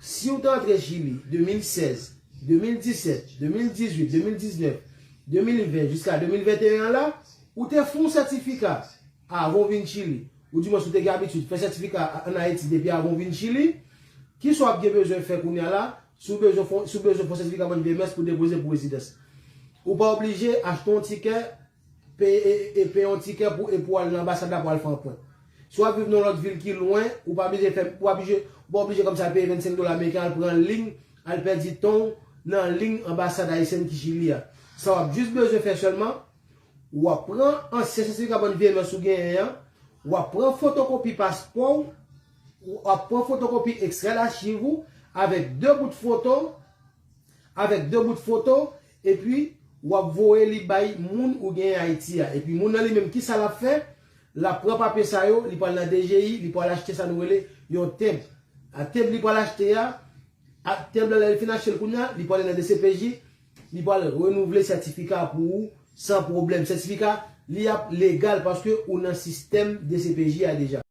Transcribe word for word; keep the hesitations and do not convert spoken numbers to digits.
Si w te antre Chili de mil sèz, de mil disèt, de mil dizuit, de mil diznèf, de mil ven jiska de mil venteyen an la, ou te fè yon sètifika avan w vin Chili, oudimwens ou te gen abitid fè sètifika ann Ayiti depi avan w vin Chili, kisa w ap gen bezwen fè kounye a la, si w bezwen fè, si w bezwen fè yon sètifika bann V M S pou depoze pou rezidans? Ou pa oblije achte yon tikè, peye, e, e peye yon tikè pou, e pou al nan anbasad la pou al fè anprent. Si w ap viv nan lòt vil ki lwen, ou pa oblije fè, ou pa oblije, ou pa oblije kòmsi al peye vennsenk dola ameriken, al pran liy, al pèdi tan w nan liy anbasad ayisyèn ki Chili a. Sa w ap jis bezwen fè sèlman, w ap pran ansyen sètifika bann V M S ou genyen an, w ap pran fotokopi paspò w, w ap pran fotokopi ekstrè lachiv ou, avèk de bout foto, avèk de bout foto, epi w ap voye li bay moun ou genyen Ayiti a. Epi moun nan li menm, kisa l ap fè? L ap pran papye sa yo, li pral nan D G I, li pral achte sa nou rele yon tenb. A tenb li pral achte a, a tenb la, lè li fin achte l kounye a, li pral nan D C P J, li pral renouvle sètifika pou ou san pwoblèm. Sètifika, li ap legal paske ou nan sistèm D C P J a deja.